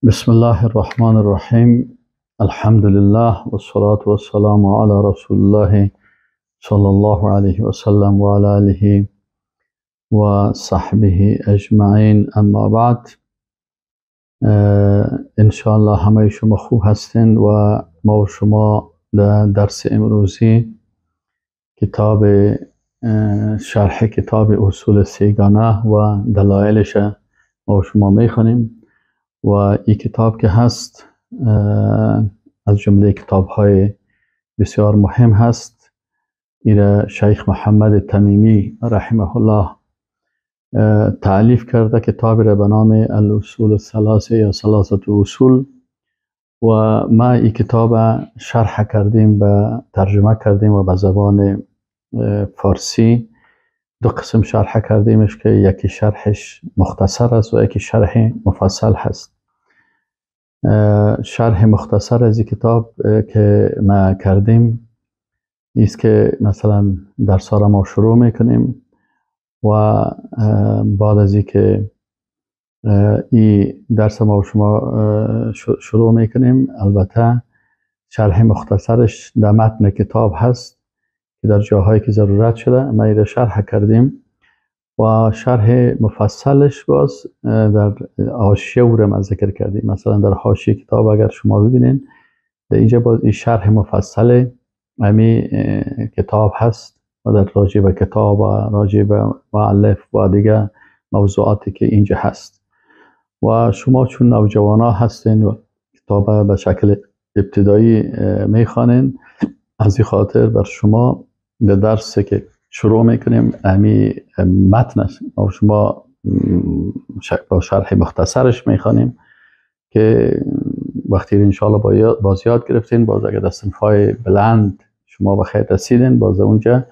بسم الله الرحمن الرحیم. الحمد لله والصلاة والسلام على رسول الله صلى الله علیه و سلم و علی آله و صحبه اجمعین. اما بعد، انشاءالله همه شما خوب هستین و ما و شما در درس امروزی کتاب شرح کتاب اصول سیگانه و دلایلش ما و شما میخوانیم و این کتاب که هست از جمله کتاب های بسیار مهم هست. ایره شیخ محمد تمیمی رحمه الله تألیف کرده، کتاب را به نام الاصول الثلاثه یا ثلاثه اصول، و ما این کتاب شرح کردیم، به ترجمه کردیم و به زبان فارسی دو قسم شرح کردیمش که یکی شرحش مختصر است و یکی شرح مفصل هست. شرح مختصر از این کتاب که ما کردیم است که مثلا درس را ما شروع میکنیم و بعد از اینکه این درس ما شما شروع میکنیم، البته شرح مختصرش در متن کتاب هست که در جاهایی که ضرورت شده ما ایره شرح کردیم، و شرح مفصلش باز در حاشیه او ما ذکر کردیم. مثلا در حاشیه کتاب اگر شما ببینین، در اینجا باز این شرح مفصل امی کتاب هست و در راجع به کتاب و راجع به مؤلف و دیگه موضوعاتی که اینجا هست. و شما چون نوجوانا هستین و کتاب به شکل ابتدایی میخوانین، از این خاطر بر شما در درس که شروع میکنیم امی متن است و شما با شرح مختصرش میخوانیم که وقتی انشاءالله باز یاد گرفتین، باز اگر در صنف‌های بلند شما به خیر رسیدین، باز اونجا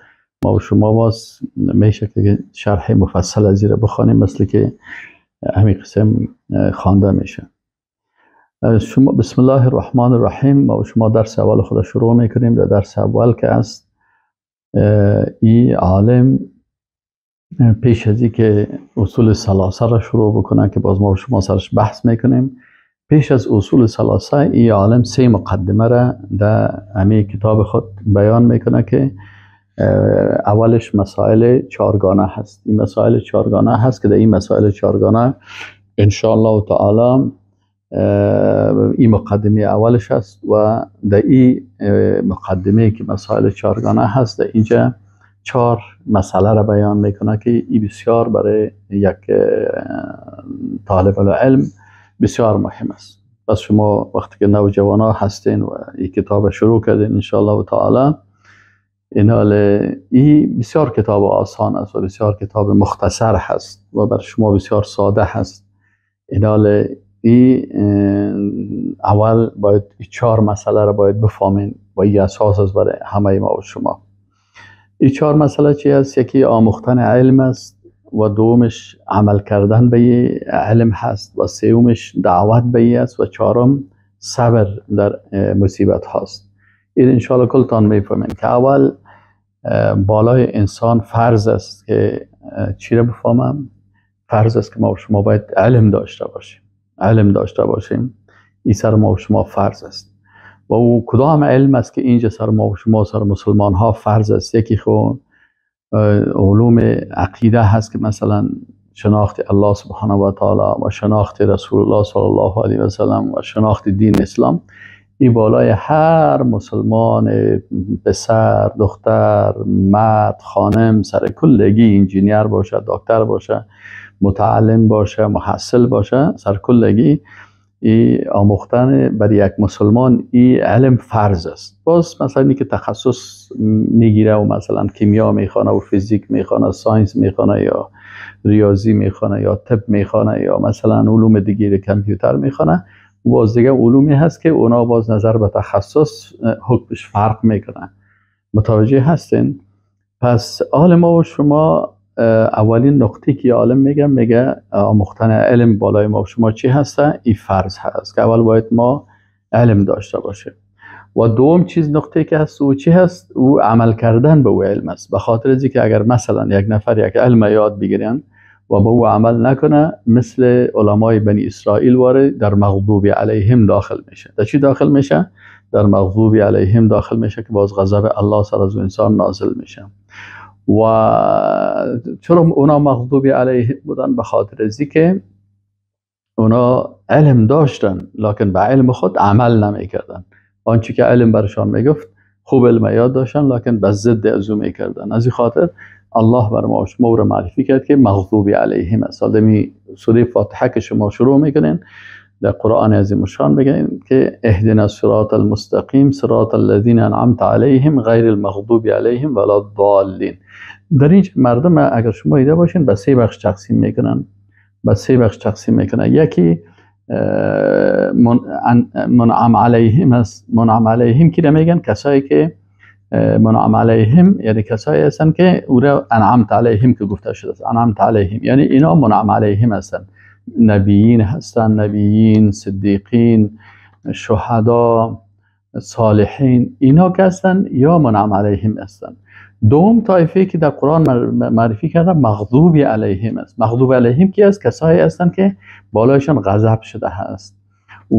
ما و شما باز میشه که شرح مفصل از این بخوانیم، مثل که همین قسم خوانده میشه. شما بسم الله الرحمن الرحیم. ما و شما درس اول خود شروع میکنیم. در درس اول که است، ای عالم پیش از که اصول ثلاثه را شروع بکنه که باز ما و شما سرش بحث میکنیم، پیش از اصول ثلاثه ای عالم سه مقدمه را در همی کتاب خود بیان میکنه که اولش مسائل چارگانه هست. این مسائل چارگانه هست که در این مسائل چارگانه انشاءالله تعالی این مقدمه اولش هست و در این مقدمه که مسائل چارگانه هست، در اینجا چهار مسئله را بیان میکنه که این بسیار برای یک طالب العلم بسیار مهم است. پس شما وقتی که نوجوان ها هستین و این کتاب شروع کردین، انشاءالله تعالی این حال این بسیار کتاب آسان است و بسیار کتاب مختصر هست و بر شما بسیار ساده هست. این حال این اول باید چهار مسئله را باید بفهمین و این اساس است برای همه ما و شما. این چهار مسئله چی است؟ یکی آموختن علم است و دومش عمل کردن به علم هست و سومش دعوت به است و چهارم صبر در مصیبت هاست. این انشاءالله کلتان میفهمین که اول بالای انسان فرض است که چی را بفهمم؟ فرض است که ما و شما باید علم داشته باشیم. علم داشته باشیم، این سر ما و شما فرض است. و او کدام علم است که اینجا سر ما و شما، سر مسلمان ها فرض است؟ یکی خو علوم عقیده هست که مثلا شناخت الله سبحانه و تعالی و شناخت رسول الله صلی الله علیه و سلم و شناخت دین اسلام، این بالای هر مسلمان، پسر، دختر، مرد، خانم، سر کلگی انجینیر باشه، دکتر باشه، متعلم باشه، محصل باشه، سر کلگی ای آموختن برای یک مسلمان ای علم فرض است. باز مثلا اینکه تخصص میگیره و مثلا کیمیا میخوانه و فیزیک میخوانه، science میخوانه یا ریاضی میخوانه یا طب میخوانه یا مثلا علوم دیگه کامپیوتر میخوانه، باز دیگه علومی هست که اونا باز نظر به تخصص حکمش فرق میکنه. متوجه هستین؟ پس حال ما و شما اولین نقطه که عالم میگه، میگه آموختن علم بالای ما و شما چی هسته؟ این فرض هست که اول باید ما علم داشته باشیم. و دوم چیز نقطه که هست او چی هست؟ او عمل کردن به او علم است. به خاطر از که اگر مثلا یک نفر یک علم یاد بگیرن و به او عمل نکنه، مثل علمای بنی اسرائیل واره در مغضوب علیهم داخل میشه. در چی داخل میشه؟ در مغضوب علیهم داخل میشه که باز غضب الله سر از انسان نازل میشه. و چرا اونا مغضوب علیهم بودن؟ به خاطر ازی که اونا علم داشتن لکن به علم خود عمل نمیکردن. آنچه که علم برشان میگفت خوب علم یاد داشتن لکن به ضد از او میکردن. از این خاطر الله بر ما شما رو معرفی کرد که مغضوب علیهم است. حالا سوره فاتحه که شما شروع میکنین در قرآن عظیم الشان بگین که اهدنا الصراط المستقیم صراط الذین انعمت علیهم غیر المغضوب علیهم ولا الضالین. در اینجا مردم اگر شما دیده باشین به سه بخش تقسیم میکنن، به سه بخش تقسیم میکنن. یکی منعم علیهم است. منعم علیهم کی میگن؟ کسایی که منعم علیهم یعنی کسایی هستن که او را انعمت علیهم که گفته شده است. انعمت علیهم یعنی اینا منعم علیهم هستن، نبیین هستن، نبیین، صدیقین، شهدا، صالحین، اینا که هستن یا منعم علیهم هستن. دوم طایفه که در قرآن معرفی کرده مغضوب علیهم است. مغضوب علیهم کی است؟ کسایی هستند که بالایشان غضب شده هست.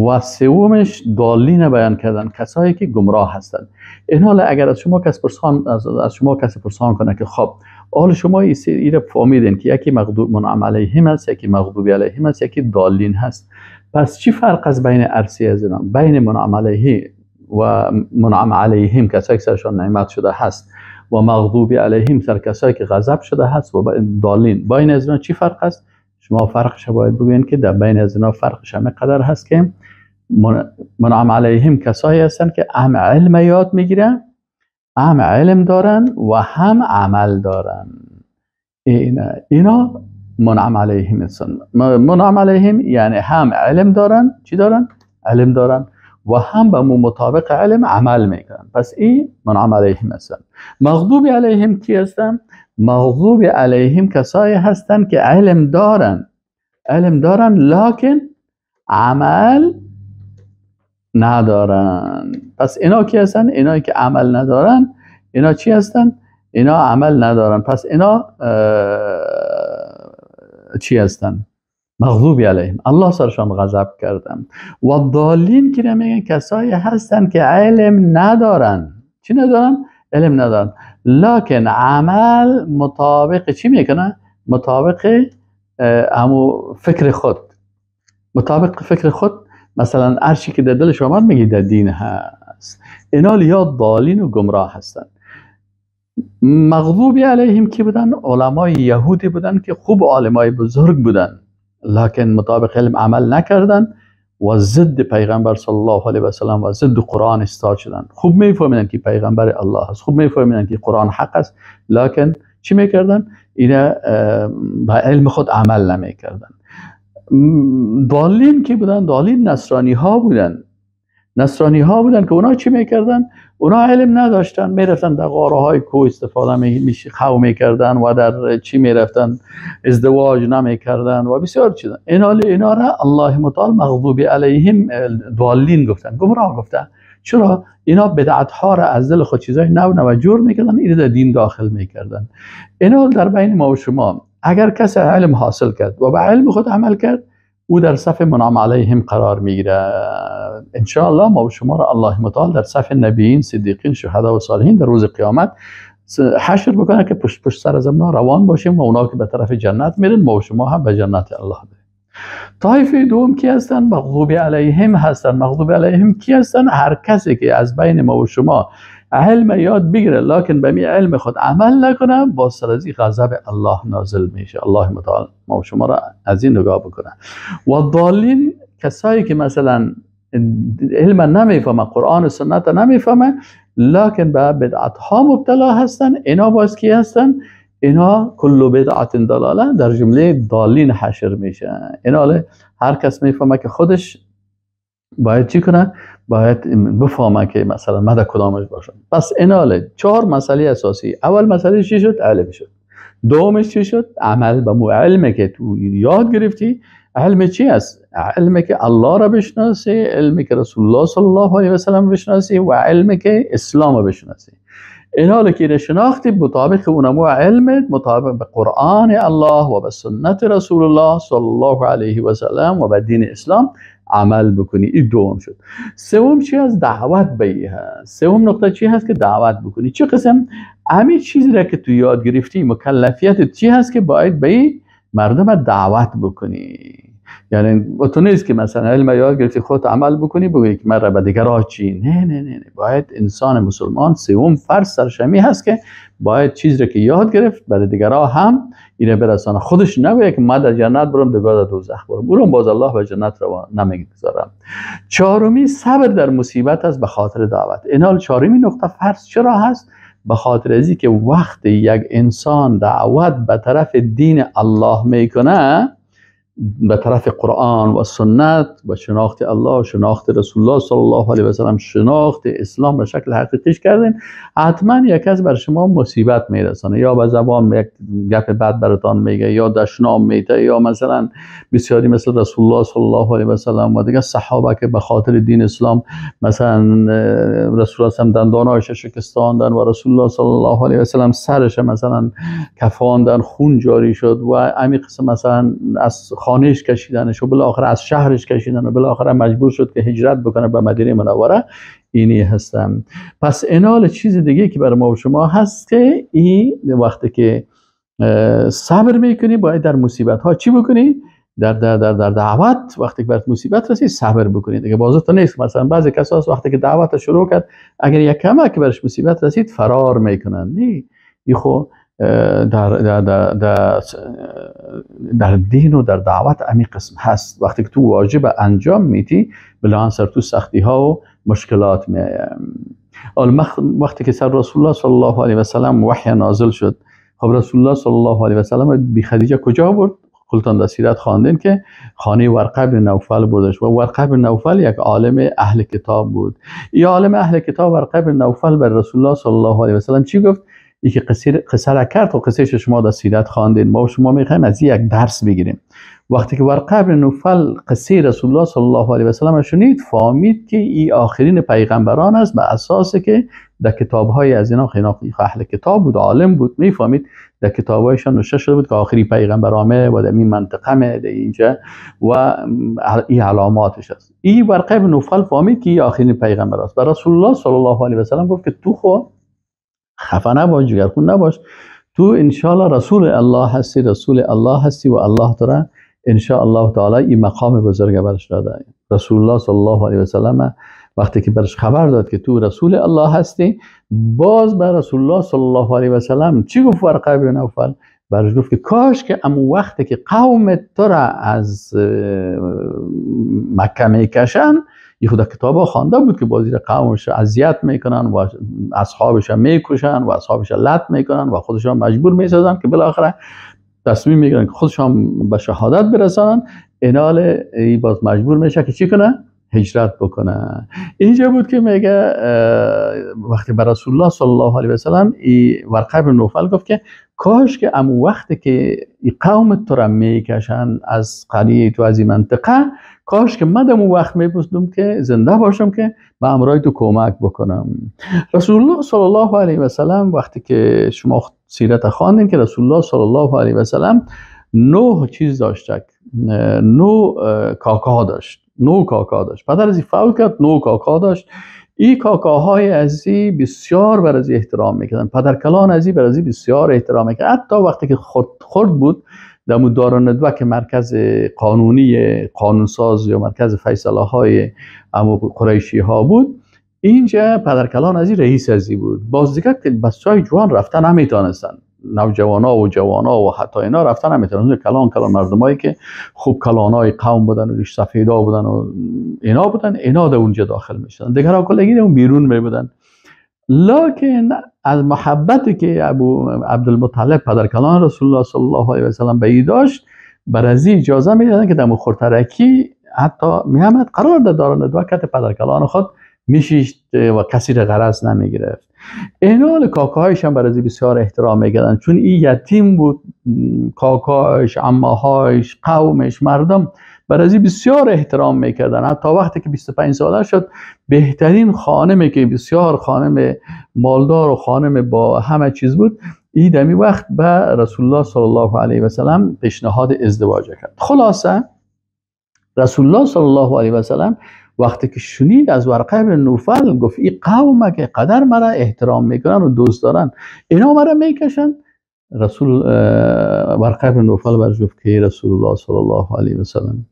و سومش ضالین بیان کردن، کسایی که گمراه هستند. این حالا اگر از شما کس پرسان از شما کسی پرسان کنه که خب حال شما این فهمیدین که یکی مغضوب منعم علیهم است، یکی مغضوب علیهم است، یکی ضالین هست، پس چی فرق از بین ارسی از اینا، بین منعم علیه و منعم علیهم کسایی که سرشان نعمت شده هست و مغضوب علیهم سر کسایی که غضب شده هست و ضالین، بین از اینا چی فرق است؟ شما فرقش باید بگوین که در بین از اینا فرقش همه قدر هست که منعم علیهم کسایی هستند که هم علم یاد میگیرن، هم علم دارن و هم عمل دارن. اینا منعم علیهم هستن. منعم علیهم یعنی هم علم دارن، چی دارن؟ علم دارن و هم به مطابق علم عمل میکنن. پس این منعم علیهم هستن. مغضوب علیهم کی هستن؟ مغضوب علیهم کسایی هستن که علم دارن، علم دارن لکن عمل ندارن. پس اینا کی هستن؟ اینایی که عمل ندارن اینا چی هستن؟ اینا عمل ندارن. پس اینا چی هستن؟ مغضوب علیهم، الله سرشان غضب کردن. و ضالین که میگن کسایی هستن که علم ندارن. چی ندارن؟ علم ندارن لکن عمل مطابق چی میکنه؟ مطابق همو فکر خود، مطابق فکر خود. مثلا هر چی که در دلش آمد میگه در دین هست. اینا یا ضالین و گمراه هستن. مغضوب علیهم کی بودن؟ علمای یهودی بودن که خوب عالمای بزرگ بودن لکن مطابق علم عمل نکردن و ضد پیغمبر صلی الله علیه و سلم و ضد قرآن استاد شدن. خوب میفهمیدن که پیغمبر الله است، خوب میفهمیدن که قرآن حق است، لکن چی میکردن؟ اینا با علم خود عمل نمیکردن. ضالین کی بودن؟ ضالین نصرانی ها بودن. نصرانی ها بودن که اونا چی میکردن؟ اونا علم نداشتن، میرفتن در غاره های کوه استفاده خو میکردن و در چی میرفتن، ازدواج نمیکردن و بسیار چیزا. اینا را الله متعال مغضوب علیهم ضالین گفتن، گمراه گفتن. چرا؟ اینا بدعت ها را از دل خود چیزای نو نو جور میکردن، اینا در دین داخل میکردن. اینا در بین ما و شما اگر کسی علم حاصل کرد و به علم خود عمل کرد، او در صف منعم علیهم قرار میگیره. ان شاء الله ما و شما را الله متعال در صف نبیین، صدیقین، شهدا و صالحین در روز قیامت حشر بکنه که پشت پشت سر از اونا روان باشیم و اونا که به طرف جنت میرن، ما و شما هم به جنت الله بریم. طایفه دوم کی هستن؟ مغضوب علیهم هستن. مغضوب علیهم کی هستن؟ هر کسی که از بین ما و شما علم یاد بگیره لکن به می علم خود عمل نکنه، با سر از غضب الله نازل میشه. الله متعال ما و شما را از این نگاه بکنه. و ضالین کسایی که مثلا علم نمیفهمه، قرآن و سنت نمیفهمه، لکن به بدعت ها مبتلا هستن، اینا باز کی هستن؟ اینا کل بدعت ضلاله در جمله ضالین حشر میشه. اینا هر کس میفهمه که خودش باید چی کنه؟ باید بفهمه که مثلا من در کدامش باشم. پس ایناله چهار مسئله اساسی. اول مسئله چی شد؟ علم شد. دومش چی شد؟ عمل به مو علمه که تو یاد گرفتی. علم چی است؟ علم که الله را بشناسی، علم که رسول الله صلی الله علیه و سلم بشناسی و علم که اسلام را بشناسی. این که شناختی مطابق اونمو علم، مطابق به قرآن الله و به سنت رسول الله صلی الله علیه و سلم و به دین اسلام عمل بکنی. این دوم شد. سوم چی هست؟ دعوت به ای هست. سوم نقطه چی هست؟ که دعوت بکنی. چه قسم؟ همین چیزی را که تو یاد گرفتی، مکلفیت چی هست که باید به ای مردم دعوت بکنی. یعنی تو نیست که مثلا علم یاد گرفتی خودت عمل بکنی بگویی که من را به دیگرها چی. نه نه نه، نه. باید انسان مسلمان سوم فرض سرشمی هست که باید چیزی را که یاد گرفت برای دیگرها هم اینه برسانه. خودش نگویه که من در جنت برم دیگه در دوزخ برم، اونم باز الله به جنت رو نمیگذارم. چهارمی صبر در مصیبت است به خاطر دعوت. اینال چهارمی نقطه فرض چرا هست؟ به خاطر ازی که وقت یک انسان دعوت به طرف دین الله میکنه، به طرف قرآن و سنت و شناخت الله و شناخت رسول الله صلی الله علیه و سلم، شناخت اسلام به شکل حقیقیش کردین، حتما یک کس بر شما مصیبت میرسانه، یا به زبان یک گپ بد براتان میگه، یا دشنام میده، یا مثلا بسیاری مثل رسول الله صلی الله علیه و سلم و دیگه صحابه که به خاطر دین اسلام مثلا رسول الله صلی دندانایش شکستاندن و رسول الله صلی الله علیه و سلم سرش مثلا کفاندن، خون جاری شد و همین قسم مثلا از خانهش کشیدنش و بالاخره از شهرش کشیدن و بالاخره مجبور شد که هجرت بکنه به مدینه منوره. اینی هستم. پس اینال چیز دیگه که برای ما و شما هست که این وقتی که صبر میکنی باید در مصیبت ها چی بکنی؟ در در در در دعوت وقتی که برات مصیبت رسید صبر بکنی دیگه. باز تو نیست مثلا بعضی کسا وقتی که دعوت شروع کرد اگر یک کمک برش مصیبت رسید فرار میکنن. نه، این خو در در در در در دین و در دعوت امی قسم هست. وقتی که تو واجب انجام میتی بلان سر تو سختی ها و مشکلات میایه. وقتی که سر رسول الله صلی الله علیه و سلم وحی نازل شد، خب رسول الله صلی الله علیه و سلم بی خدیجه کجا برد؟ خودتان در سیرت خواندین که خانه ورقه بن نوفل بردش و ورقه بن نوفل یک عالم اهل کتاب بود. این عالم اهل کتاب ورقه بن نوفل بر رسول الله صلی الله علیه و سلم چی گفت؟ ای که قصه را کرد و قصه شما در سیرت خواندین، ما و شما میخوایم از یک درس بگیریم. وقتی که ورقه بن نوفل قصه رسول الله صلی الله علیه و سلم شنید، فهمید که این آخرین پیغمبران است، به اساس که در کتاب‌های از اینا اهل کتاب بود، عالم بود، میفهمید در کتاب‌هایشان نوشته شده بود که آخری پیغمبر آمه و در این منطقه می در اینجا و این علاماتش است. این ورقه بن نوفل فهمید که این آخرین پیغمبر است. به رسول الله صلی الله علیه و سلم گفت که تو خو خفه نباش، جگرخون نباش، تو انشاءالله رسول الله هستی، رسول الله هستی و الله تو را انشاءالله تعالی این مقام بزرگ برش داده. رسول الله صلی الله علیه و سلم وقتی که برش خبر داد که تو رسول الله هستی، باز بر رسول الله صلی الله علیه و سلم چی گفت ورقه بن نوفل؟ برش گفت که کاش که امو وقتی که قوم تو را از مکه میکشن، یه خدا کتابا خوانده بود که بازی را قومش اذیت میکنن و اصحابش میکشن و اصحابش لط میکنن و خودشان مجبور میسازن که بالاخره تصمیم میگیرن که خودشان به شهادت برسانن. اینال ای باز مجبور میشه که چی کنه؟ هجرت بکنه. اینجا بود که میگه وقتی به رسول الله صلی الله علیه و سلم ای ورقه بن نوفل گفت که کاش که امو وقتی که ای قوم تو را میکشن از قریه تو، از این منطقه، کاش که من اون وقت میپرسیدم که زنده باشم که به امرای تو کمک بکنم. رسول الله صلی الله علیه و سلم وقتی که شما سیرت خواندین که رسول الله صلی الله علیه و سلم 9 چیز داشت، 9 کاکا داشت، 9 کاکا داشت. پدر از این فوت کرد، 9 کاکا داشت. این کاکاهای ازی بسیار بر ازی احترام میکردن، پدر کلان ازی بر ازی بسیار احترام میکردن. حتی وقتی که خرد بود در دارالندوه که مرکز قانونی قانونساز یا مرکز فیصله های قریشی ها بود، اینجا پدرکلان ازی رئیس ازی بود. باز دیگه که بچهای جوان رفتن نمیتونستن، نوجوانا و جوانا و حتی اینا رفتن نمیتونستن. کلان کلان مردمایی که خوب کلانای قوم بودن و ریش سفیدا بودن و اینا بودن، اینا در اونجا داخل میشدن، دیگرها کلگی اون بیرون می بودن. لکن از محبتی که ابو عبدالمطلب پدرکلان رسول الله صلی الله علیه و سلم به ای داشت، بر از اجازه میدادن که در خورترکی حتی میامد قرار در دارالندوه کت پدرکلان خود میشیشت و کسی را غرض نمیگرفت. اینال کاکاهایش هم بر از بسیار احترام میکردن، چون این یتیم بود، کاکاش، عماهایش، قومش، مردم بر از بسیار احترام میکردن. حتی وقتی که 25 ساله شد، بهترین خانمی که بسیار خانم مالدار و خانم با همه چیز بود، این دمی وقت به رسول الله صلی الله علیه و سلم پیشنهاد ازدواج کرد. خلاصه رسول الله صلی الله علیه و سلم وقتی که شنید از ورقه بن نوفل، گفت این قومه که قدر مرا احترام میکنن و دوست دارن، اینا مرا میکشن. رسول ورقه بن نوفل برش گفت که رسول الله صلی الله علیه و سلم،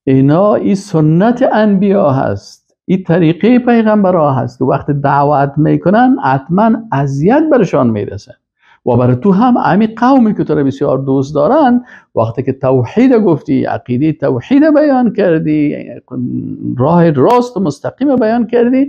اینا این سنت انبیا هست، این طریقه پیغمبرها هست که وقت دعوت میکنن حتما اذیت برشان میرسه و برای تو هم امی قومی که تو را بسیار دوست دارن، وقتی که توحید گفتی، عقیده توحید بیان کردی، راه راست و مستقیم بیان کردی،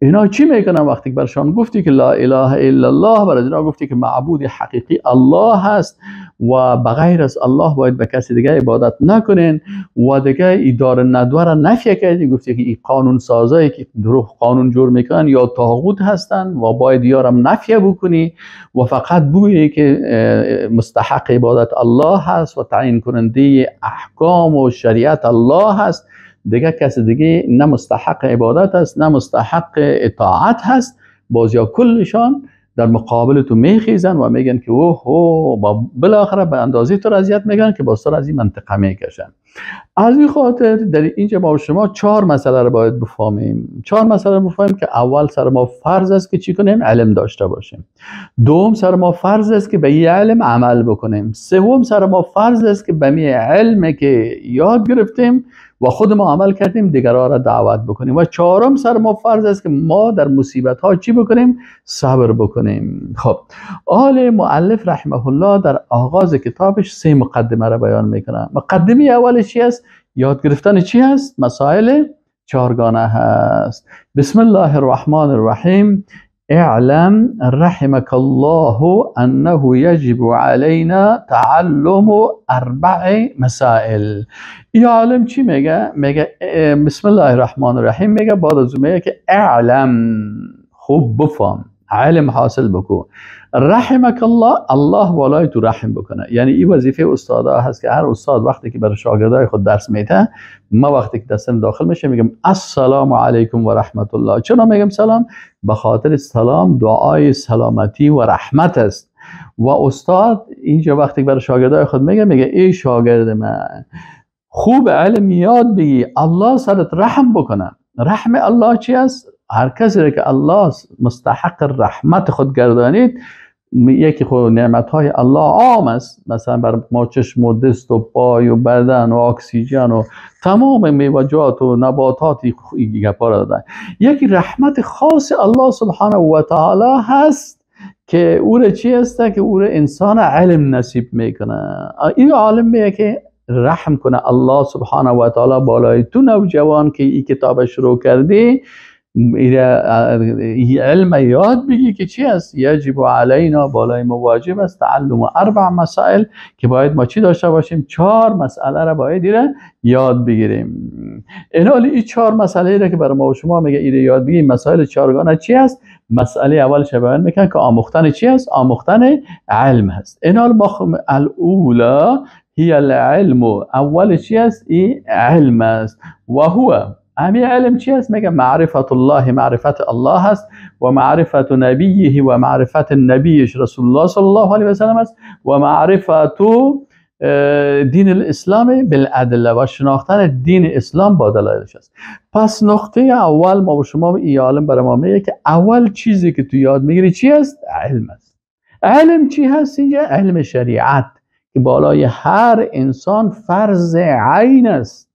اینا چی میکنن؟ وقتی که برشان گفتی که لا اله الا الله، برای اینا گفتی که معبود حقیقی الله هست و بغیر از الله باید به کسی دیگه عبادت نکنین و دیگه ای دار ندوه را نفی کردی، گفتی که این قانون سازایی که دروغ قانون جور میکنن یا طاغوت هستن و باید یارم نفی بکنی و فقط بگویی که مستحق عبادت الله هست و تعیین کننده احکام و شریعت الله هست، دیگه کس دیگه نه مستحق عبادت است نه مستحق اطاعت هست. باز یا کلشان در مقابل تو میخیزن و میگن که اوه او با بالاخره به اندازه تو اذیت میگن که باز تو از این منطقه میکشن. از این خاطر در اینجا ما و شما چهار مسئله رو باید بفهمیم. چهار مسئله رو بفهمیم که اول سر ما فرض است که چی کنیم؟ علم داشته باشیم. دوم سر ما فرض است که به این علم عمل بکنیم. سوم سر ما فرض است که به می علم که یاد گرفتیم و خود ما عمل کردیم دیگران را دعوت بکنیم. و چهارم سر ما فرض است که ما در مصیبت ها چی بکنیم؟ صبر بکنیم. خب، آل مؤلف رحمه الله در آغاز کتابش سه مقدمه را بیان میکنه. مقدمه اولش چی است؟ یاد گرفتن چی هست؟ مسائل چهارگانه هست. بسم الله الرحمن الرحیم. اعلم رحمك الله انه يجب علينا تعلم اربع مسائل. این عالم چی میگه؟ میگه بسم الله الرحمن الرحیم، میگه بعد از میگه که اعلم، خوب بفهم، علم حاصل بکو. رحمك الله، الله بالای تو رحم بکنه. یعنی این وظیفه استادا هست که هر استاد وقتی که برای شاگردای خود درس میده، ما وقتی که دستم داخل میشه میگم السلام علیکم و رحمت الله. چرا میگم سلام؟ به خاطر سلام دعای سلامتی و رحمت است. و استاد اینجا وقتی که برای شاگردای خود میگه، میگه ای شاگرد من، خوب علم یاد بگی، الله سرت رحم بکنه. رحم الله چی است؟ هر کسی که الله مستحق رحمت خود گردانید، یکی خود نعمت های الله عام است، مثلا بر ما چشم و دست و پای و بدن و اکسیژن و تمام میوه‌جات و نباتات گپا را دادن. یکی رحمت خاص الله سبحانه و تعالی هست که او را چی هست؟ که او را انسان علم نصیب میکنه. این عالم میگه که رحم کنه الله سبحانه و تعالی بالای تو نوجوان که این کتاب شروع کردی، علم یاد بگی که چی است؟ یجب علینا، بالای ما واجب است، تعلم اربع مسائل، که باید ما چی داشته باشیم؟ چهار مسئله را باید یاد بگیریم. این حالی این چهار مسئله را که برای ما و شما میگه ایره یاد بگیریم، مسائل چهارگانه چی است؟ مسئله اولش بیان میکنه که آموختن چی است؟ آموختن علم هست. این حال ما الاولى هي العلم. اول چی است؟ این علم است. و هو، امی علم چی است؟ میگه معرفت الله، معرفت الله هست، و معرفت نبیه، و معرفت نبیش رسول الله صلی الله علیه و سلم است، و معرفت دین الاسلام بالادله، و شناختن دین اسلام با دلایلش است. پس نقطه اول ما و شما، ای عالم برای ما میگه که اول چیزی که تو یاد میگیری چی است؟ علم است. علم چی هست اینجا؟ علم شریعت که بالای هر انسان فرض عین است،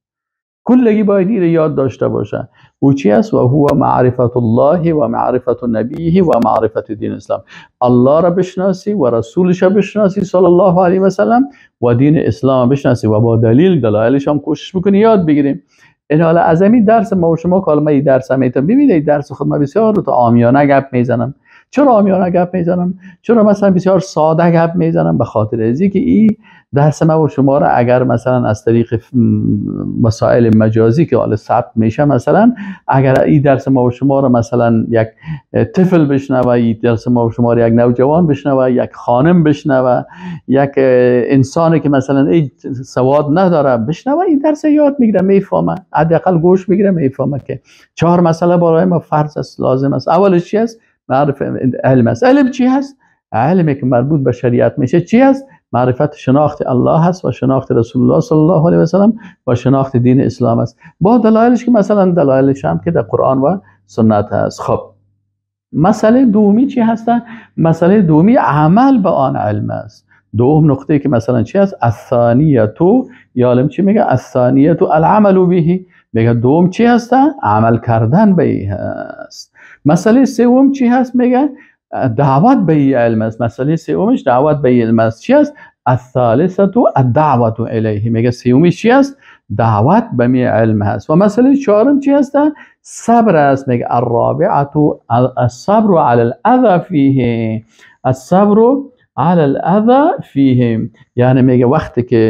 کلگی باید این یاد داشته باشه. او چی است؟ و هو معرفت الله و معرفت نبیه و معرفت دین اسلام. الله را بشناسی و رسولش را بشناسی صلی الله علیه و سلم و دین اسلام بشناسی و با دلیل دلایلش هم کوشش بکنی یاد بگیریم. این حالا از این درس ما و شما که حالا من این درس هم میتونم ببینید، این درس خود ما بسیار رو تو عامیانه گپ میزنم. چرا عامیانه گپ میزنم؟ چرا مثلا بسیار ساده گپ میزنم؟ به خاطر از اینکه این درس ما و شما را اگر مثلا از طریق مسائل مجازی که حالا ثبت میشه، مثلا اگر این درس ما و شما را مثلا یک طفل بشنوه، این درس ما و شما را یک نوجوان بشنوه، یک خانم بشنوه، یک انسانی که مثلا این سواد نداره بشنوه، این درس یاد میگیره، میفهمه، حداقل گوش میگیره، میفهمه که چهار مسئله برای ما فرض است، لازم است. اولش چی است؟ معرفت علم است. علم چی هست؟ علمی که مربوط به شریعت میشه چی است؟ معرفت شناخت الله هست و شناخت رسول الله صلی الله علیه و سلم و شناخت دین اسلام است، با دلایلش که مثلا دلایلش هم که در قرآن و سنت هست. خب مسئله دومی چی هست؟ مسئله دومی عمل به آن علم است. دوم نقطه که مثلا چی هست؟ الثانیه یا عالم چی میگه؟ الثانیه العمل به. میگه دوم چی هست؟ عمل کردن به ای هست. مسئله سوم چی هست؟ میگه دعوت به ای علم است. مسئله سومش دعوت به علم است. چی است؟ الثالثه الدعوت الیه. میگه سومیش چی است؟ دعوت به می علم هست. و مسئله چهارم چی هست؟ صبر است. میگه الرابعه الصبر علی الاذى فیه. الصبر علی الاذى فیه، یعنی میگه وقتی که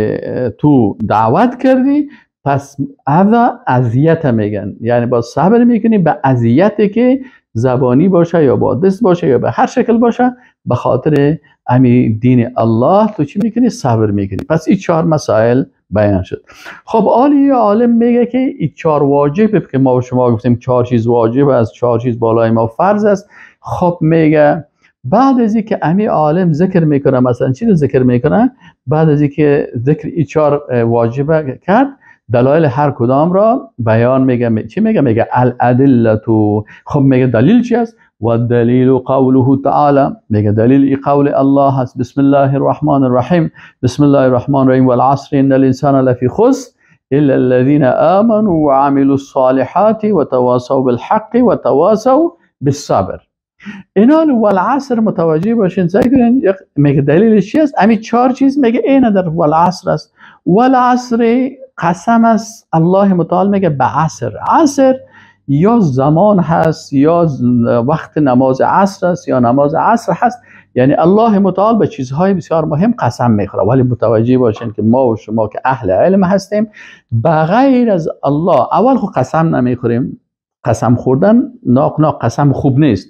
تو دعوت کردی، پس اذى اذیت میگن، یعنی با صبر میکنی به اذیتی که زبانی باشه یا با دست باشه یا به هر شکل باشه، به خاطر امی دین الله تو چی میکنی؟ صبر میکنی. پس این چهار مسائل بیان شد. خب عالی عالم میگه که این چهار واجب که ما و شما گفتیم چهار چیز واجب است، چهار چیز بالای ما فرض است. خب میگه بعد از اینکه امی عالم ذکر میکنه، مثلا چی رو ذکر میکنه؟ بعد از اینکه ذکر این چهار واجب کرد، دلایل هر کدام را بیان میگه. چی میگه؟ میگه الادله. خب میگه دلیل چی است؟ و دلیل قوله تعالی. میگه دلیل ای قول الله هست. بسم الله الرحمن الرحیم. بسم الله الرحمن الرحیم. والعصر ان الانسان لفی خسر الا الذين آمنوا وعملوا الصالحات وتواصوا بالحق وتواصوا بالصبر. اینا والعصر متوجه باشین، سعی کنین. میگه دلیلش چی است؟ امی چهار چیز میگه این در والعصر است. والعصر قسم است. الله متعال میگه به عصر. عصر یا زمان هست یا وقت نماز عصر است یا نماز عصر هست. یعنی الله متعال به چیزهای بسیار مهم قسم میخوره. ولی متوجه باشین که ما و شما که اهل علم هستیم، بغیر از الله اول خو قسم نمیخوریم. قسم خوردن ناق قسم خوب نیست.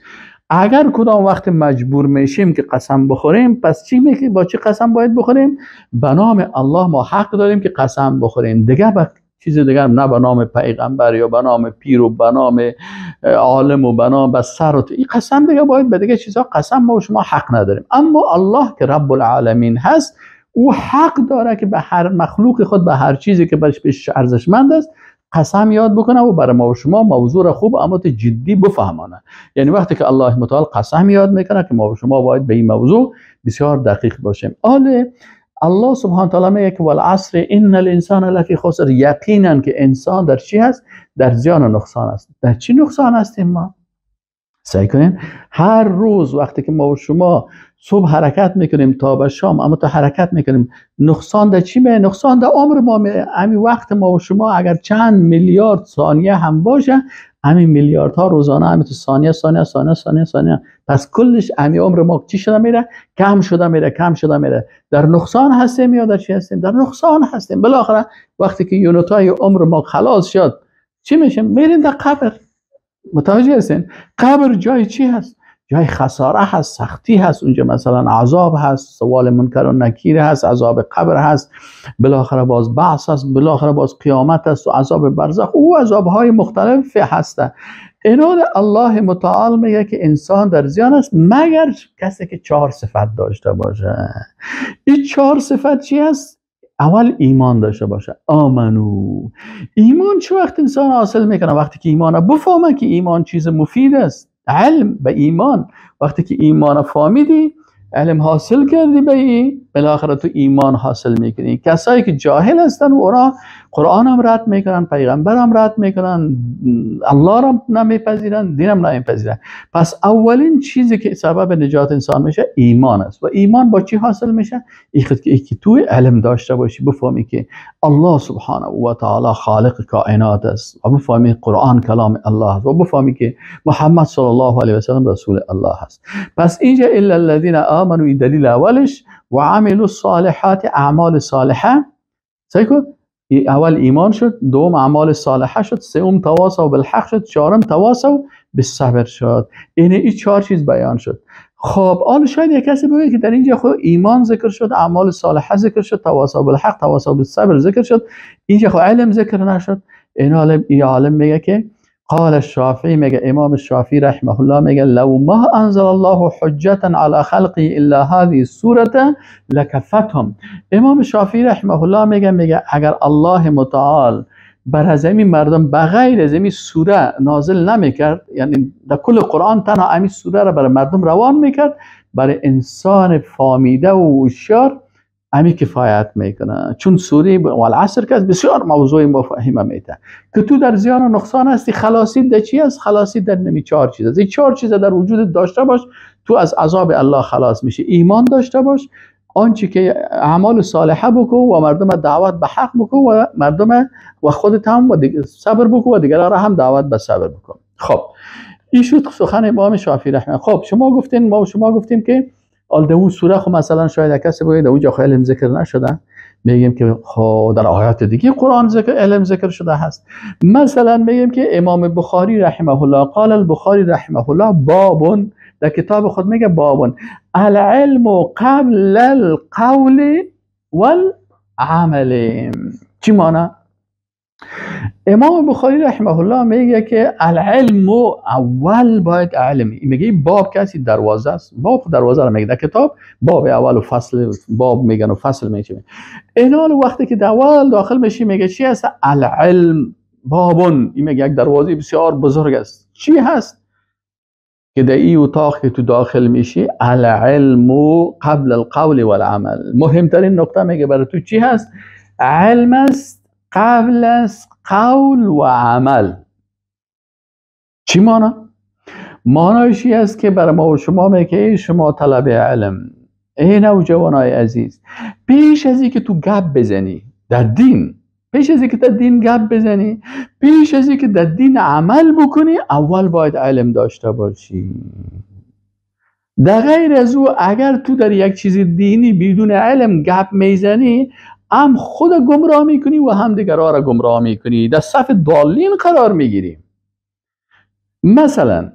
اگر کدام وقت مجبور میشیم که قسم بخوریم، پس چی میگی؟ با چی قسم باید بخوریم؟ به نام الله ما حق داریم که قسم بخوریم. دیگه به چیز دیگر نه، به نام پیغمبر یا به نام پیر و به نام عالم و به نام سر و این قسم دیگه باید به دیگه چیزها قسم ما و شما حق نداریم. اما الله که رب العالمین هست، او حق داره که به هر مخلوق خود، به هر چیزی که برش ارزشمند است، قسم یاد بکنه و برای ما و شما موضوع را خوب اما جدی بفهمانه. یعنی وقتی که الله متعال قسم یاد میکنه که ما و شما باید به این موضوع بسیار دقیق باشیم. آله الله سبحانه تعالی میگه که والعصر ان الانسان لفی خسر. یقینا که انسان در چی هست؟ در زیان و نقصان است. در چی نقصان هستیم ما؟ سعی کنیم هر روز وقتی که ما و شما صبح حرکت میکنیم تا به شام، اما تا حرکت میکنیم، نقصان در چی می؟ نقصان در عمر ما می. امی وقت ما و شما اگر چند میلیارد ثانیه هم باشه، امی میلیاردها روزانه امی تو ثانیه ثانیه ثانیه ثانیه ثانیه، پس کلش امی عمر ما چی شده میره؟ کم شده میره، کم شده میره. در نقصان هستیم یا در چی هستیم؟ در نقصان هستیم. بالاخره وقتی که یونتای عمر ما خلاص شد، چی میشیم؟ میریم در قبر. متوجه هستین؟ قبر جای چی هست؟ جای خساره هست، سختی هست اونجا، مثلا عذاب هست، سوال منکر و نکیر هست، عذاب قبر هست، بالاخره باز بعث هست، بالاخره باز قیامت هست و عذاب برزخ و عذاب های مختلف هست. اینا الله متعال میگه که انسان در زیان است مگر کسی که چهار صفت داشته باشه. این چهار صفت چی است؟ اول ایمان داشته باشه. آمنو. ایمان چه وقت انسان حاصل میکنه؟ وقتی که ایمان بفهمه که ایمان چیز مفید است. علم به ایمان، وقتی که ایمان فهمیدی، علم حاصل کردی به بالاخره تو ایمان حاصل میکنی. کسایی که جاهل هستن و اونا قرآن هم رد میکنن، پیغمبر هم رد میکنن، الله را نمیپذیرن، دین هم نمیپذیرن. پس اولین چیزی که سبب نجات انسان میشه ایمان است. و ایمان با چی حاصل میشه؟ ای که تو علم داشته باشی، بفهمی که الله سبحانه و تعالی خالق کائنات است و بفهمی قرآن کلام الله است و بفهمی که محمد صلی الله علیه و سلم رسول الله است. پس اینجا الا الذين آمنوا، دلیل اولش، و عملوا الصالحات، اعمال صالحه. سیکو اول ایمان شد، دوم اعمال صالحه شد، سوم تواصوا بالحق شد، چهارم تواصوا بالصبر شد. یعنی این چهار چیز بیان شد. خب حالا شاید یک کسی بگه که در اینجا خب ایمان ذکر شد، اعمال صالحه ذکر شد، تواصوا بالحق، تواصوا بالصبر ذکر شد، اینجا خب علم ذکر نشد. این عالم میگه که قال الشافعی، میگه امام الشافعی رحمه الله میگه لو ما انزل الله حجة على خلقه الا هذه السورة لکفتهم. امام شافعی رحمه الله میگه اگر الله متعال بر از این مردم بغیر از این سوره نازل نمیکرد، یعنی در کل قرآن تنها همین سوره را برای مردم روان میکرد، برای انسان فامیده و هوشیار امی کفایت میکنه. چون سوره والعصر که بسیار موضوع مفاهیم میته که تو در زیان و نقصان هستی، خلاصی در چی است؟ خلاصی در نمی چهار چیز است. این چهار چیز در وجود داشته باش تو از عذاب الله خلاص میشی. ایمان داشته باش، آنچه که اعمال صالحه بکو و مردم دعوت به حق بکو و مردم و خودت هم و صبر بکو و دیگران را هم دعوت به صبر بکو. خب این شد سخن امام شافعی رحمه. خب شما گفتین، ما و شما گفتیم که آل اون سوره خب مثلا شاید کسی بگه در اونجا علم ذکر نشده، میگیم که خب در آیات دیگه قرآن ذکر علم ذکر شده هست. مثلا میگیم که امام بخاری رحمه الله، قال البخاری رحمه الله بابون، در کتاب خود میگه بابون العلم قبل القول والعمل. چی معنی؟ امام بخاری رحمه الله میگه که العلم اول باید علم، میگه باب کسی دروازه است، باب دروازه رو میگه در کتاب، باب اول و فصل باب میگن و فصل میشه. اینال وقتی که اول داخل میشی میگه چی هست؟ العلم بابون، این میگه یک دروازه بسیار بزرگ است. چی هست؟ که در این اتاق که تو داخل میشی العلم قبل القول والعمل. مهمترین نقطه میگه برای تو چی هست؟ علم است قبل از قول و عمل. چی مانا؟ مانایش است که برای ما و شما میگه شما طلب علم، ای نوجوانای عزیز، پیش از اینکه تو گپ بزنی در دین، پیش از اینکه در دین گپ بزنی، پیش از اینکه در دین عمل بکنی، اول باید علم داشته باشی. در غیر از او اگر تو در یک چیز دینی بدون علم گپ میزنی، هم خود گمراه میکنی و هم دیگرها را گمراه میکنی، در صف ضالین قرار میگیری. مثلا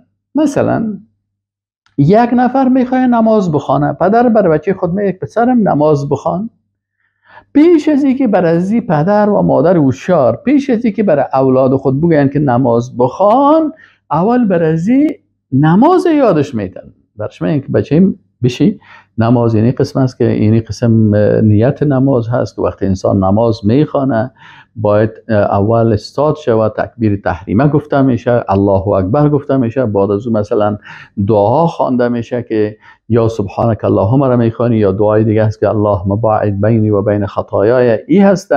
یک نفر میخواد نماز بخوانه، پدر بر بچه خود میگه پسرم نماز بخوان. پیش از اینکه بر از پدر و مادر هوشیار، پیش از اینکه برای اولاد خود بگن که نماز بخوان، اول بر از نماز یادش میدن. برش میگن که بچه‌م بشی نماز اینی قسم است که اینی قسم نیت نماز هست که وقتی انسان نماز میخوانه باید اول استاد شود، تکبیر تحریمه گفته میشه، الله اکبر گفته میشه، بعد از او مثلا دعا خوانده میشه که یا سبحانک اللهم را میخوانی، یا دعای دیگه هست که اللهم باعد بینی و بین خطایای، ای هست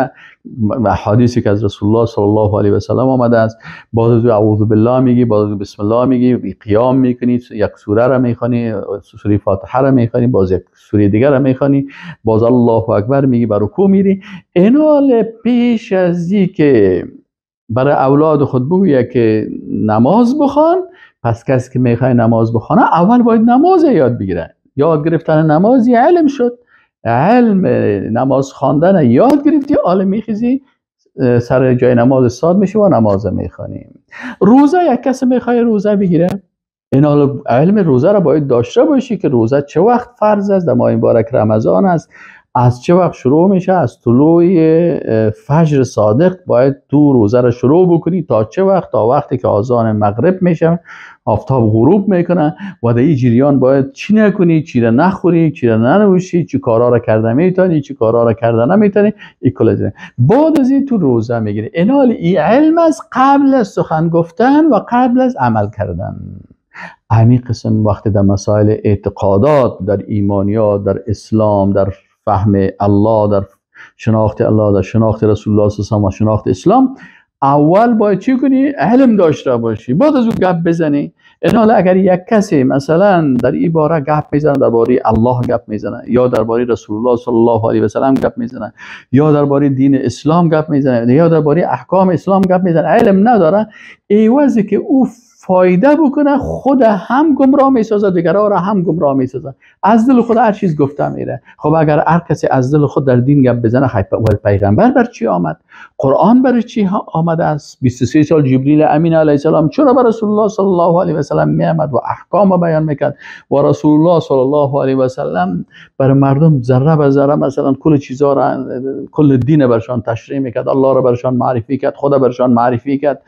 حدیثی که از رسول الله صلی الله علیه و سلم آمده است. بعد از او اعوذ بالله میگی، بعد از او بسم الله میگی، قیام میکنی، یک سوره را میخوانی، سوره فاتحه را میخوانی، باز یک سوره دیگه را میخوانی، باز الله اکبر میگی، بر رکوع میری. اینال پیش از که برای اولاد خود بگویه که نماز بخوان، پس کسی که میخواد نماز بخوانه اول باید نماز یاد بگیره. یاد گرفتن نماز یه علم شد، علم نماز خواندن یاد گرفتی، حالا میخیزی سر جای نماز استاد میشی و نماز میخوانیم. روزه، یک کسی میخواد روزه بگیره، این حالا علم روزه را باید داشته باشی که روزه چه وقت فرض است، در ماه مبارک رمضان است، از چه وقت شروع میشه، از طلوع فجر صادق باید تو روزه را شروع بکنی تا چه وقت، تا وقتی که آذان مغرب میشه، آفتاب غروب میکنه و در این جریان باید چی نکنی، چی را نخوری، چی را ننوشی، چی کارا را کرده میتونی، چی کارا را کرده نمیتونی، این کل بعد از این تو روزه میگیری. اینال این علم از قبل از سخن گفتن و قبل از عمل کردن. همین قسم وقتی در مسائل اعتقادات، در ایمانیات، در اسلام، در فهم الله، در شناخت الله، در شناخت رسول الله صلی الله علیه و شناخت اسلام، اول باید چی کنی؟ علم داشته باشی، بعد از او گپ بزنی. این اگر یک کسی مثلا در این باره گپ میزنه، درباره الله گپ میزنه، یا درباره رسول الله صلی الله علیه و سلم گپ میزنه، یا درباره دین اسلام گپ میزنه، یا درباره احکام اسلام گپ میزنه، علم نداره، عوضی که او فایده بکنه خود هم گمراه میسازه، دیگران را هم گمراه میسازه. از دل خود هر چیز گفته میره. خب اگر هر کسی از دل خود در دین گپ بزنه، خب پیغمبر بر چی آمد؟ قرآن بر چی آمده است؟ 23 سال جبریل امین علیه السلام چرا بر رسول الله صلی الله علیه و سلم می آمد و احکام بیان میکرد و رسول الله صلی الله علیه و سلم بر مردم ذره به ذره مثلا کل چیزا را، کل دین برشان تشریح میکرد، الله را برشان معرفی کرد، خدا برشان معرفی کرد،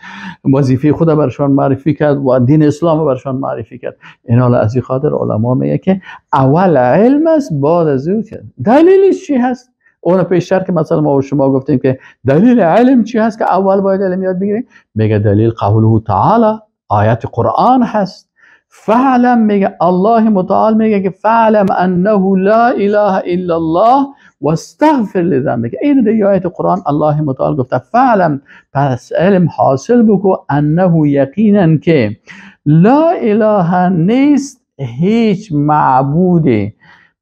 وظیفه خدا برشان معرفی کرد و دین اسلام برشان معرفی کرد. اینا از این خاطر علما میگه که اول علم است، بعد از او دلیلش چی هست؟ اون پیشتر که مثلا ما و شما گفتیم که دلیل علم چی هست که اول باید علم یاد بگیریم، میگه دلیل قوله تعالی، آیت قرآن هست. فعلم، میگه الله متعال میگه که فعلم انه لا اله الا الله واستغفر لذنبک. این در آیت قرآن الله متعال گفته فعلم، پس علم حاصل بکو، انه یقینا که لا اله نیست هیچ معبودی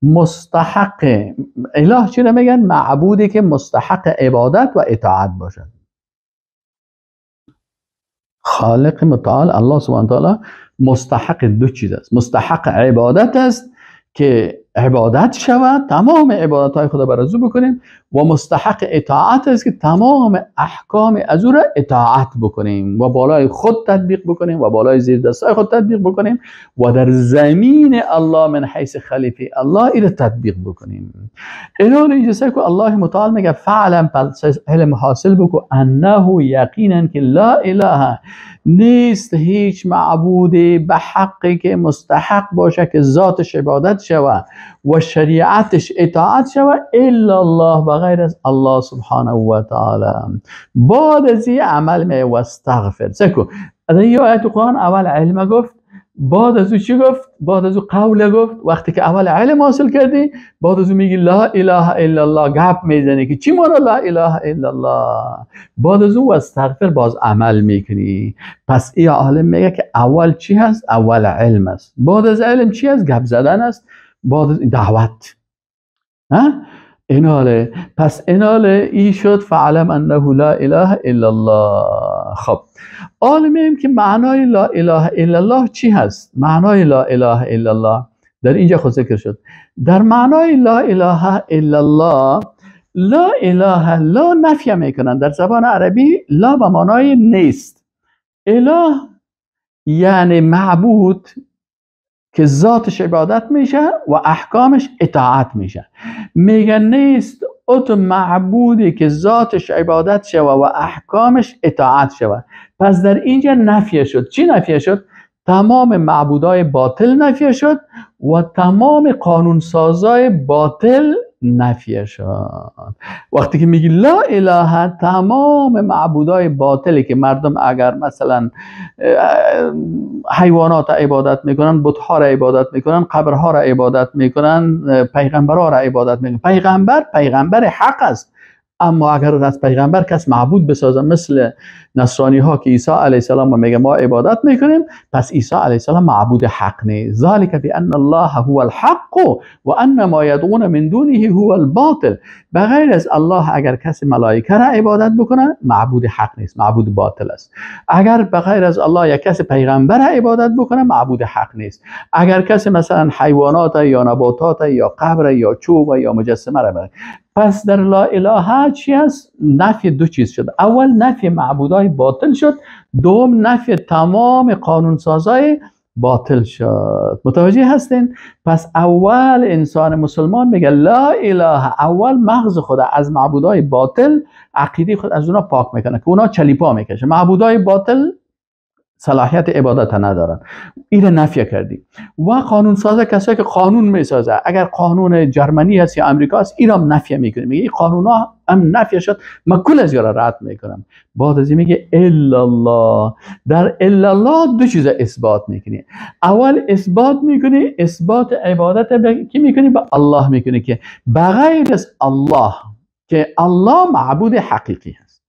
مستحق. اله چی میگن؟ معبودی که مستحق عبادت و اطاعت باشد. خالق متعال الله سبحانه وتعالی مستحق دو چیز است. مستحق عبادت است که عبادت شود، تمام عبادت های خدا بر از او بکنیم، و مستحق اطاعت است که تمام احکام از او را اطاعت بکنیم و بالای خود تطبیق بکنیم و بالای زیر دستای خود تطبیق بکنیم و در زمین الله من حیث خلیفه الله این تطبیق بکنیم. اینو اینجا که الله متعال میگه فعلا، علم حاصل بکو، انه یقینا که لا اله نیست هیچ معبودی به حقی که مستحق باشه که ذاتش عبادت شود و شریعتش اطاعت شود الا الله، بغیر از الله سبحانه و تعالی. بعد از این عمل می واستغفر. سکو از این آیت قرآن اول علم گفت، بعد از او چی گفت؟ بعد از او قول گفت. وقتی که اول علم حاصل کردی، بعد از او میگی لا اله الا الله، گپ میزنی که چی مانا لا اله الا الله. بعد از او واستغفر، باز عمل میکنی. پس این عالم میگه که اول چی هست؟ اول علم است. بعد از علم چی هست؟ گپ زدن است. بعد از دعوت. ها؟ ایناله. پس ایناله ای شد فعلم انه لا اله الا الله. خب عالمیم که معنای لا اله الا الله چی هست؟ معنای لا اله الا الله در اینجا خود ذکر شد. در معنای لا اله الا الله، لا اله لا نفی میکنن. در زبان عربی لا به معنای نیست. اله یعنی معبود که ذاتش عبادت میشه و احکامش اطاعت میشه. میگه نیست ات معبودی که ذاتش عبادت شوه و احکامش اطاعت شوه. پس در اینجا نفی شد. چی نفی شد؟ تمام معبودای باطل نفی شد و تمام قانونسازای باطل نفی شد. وقتی که میگی لا اله، تمام معبودای باطلی که مردم اگر مثلا حیوانات عبادت میکنن، بتها را عبادت میکنن، قبرها را عبادت میکنن، پیغمبرها را عبادت میکنن. پیغمبر پیغمبر حق است، اما اگر از پیغمبر کس معبود بسازه مثل نصرانی ها که عیسی علیه السلام میگه ما عبادت میکنیم، پس عیسی علیه السلام معبود حق نیست. ذلک بان الله هو الحق و ان ما یدعون من دونه هو الباطل. بغیر از الله اگر کسی ملائکه را عبادت بکنه معبود حق نیست، معبود باطل است. اگر بغیر از الله یک کسی پیغمبر را عبادت بکنه معبود حق نیست. اگر کسی مثلا حیوانات یا نباتات یا قبر یا چوب یا مجسمه را بره. پس در لا اله چی هست؟ نفی دو چیز شد. اول نفی معبودای باطل شد، دوم نفی تمام قانونسازای باطل شد. متوجه هستین؟ پس اول انسان مسلمان میگه لا اله، اول مغز خود از معبودای باطل، عقیده خود از اونا پاک میکنه که اونا چلیپا میکشه. معبودای باطل صلاحیت عبادت ندارن. این نفی کردی. و قانون سازه کسایی که قانون میسازه، اگر قانون جرمنی هست یا امریکا هست، این هم نفی میکنه، میگه این قانون ها هم نفی شد، من کل از یارا رد میکنم. بعد از این میگه الا الله. در الا الله دو چیز اثبات میکنی. اول اثبات میکنی، اثبات عبادت به کی میکنی؟ به الله میکنی که بغیر از الله، که الله معبود حقیقی هست،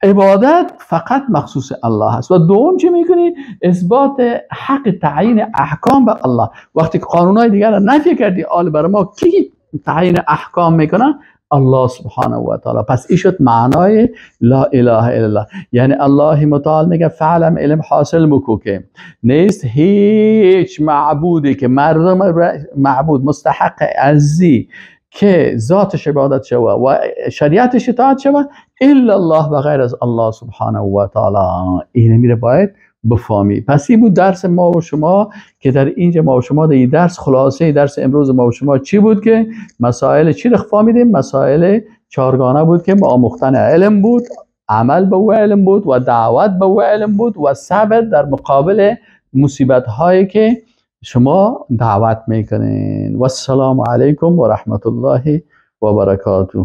عبادت فقط مخصوص الله هست. و دوم چی میکنی؟ اثبات حق تعیین احکام به الله. وقتی که قانونهای دیگر را نفی کردی، آل برای ما کی تعیین احکام میکنه؟ الله سبحانه و تعالی. پس این شد معنای لا اله الا الله. یعنی الله متعال میگه فعلم، علم حاصل بکو که نیست هیچ معبودی که مردم معبود مستحق ازی که ذاتش عبادت شوه و شریعتش اطاعت شوه الا الله، بغیر از الله سبحانه و تعالی. اینه میره باید بفهمی. پس این بود درس ما و شما که در اینجا ما و شما در این درس، خلاصه درس امروز ما و شما چی بود؟ که مسائل چی رو فهمیدیم؟ مسائل چهارگانه بود که آموختن علم بود، عمل به او علم بود و دعوت به او علم بود و صبر در مقابل مصیبت هایی که شما دعوت میکنین. و السلام علیکم و رحمت الله و برکاته.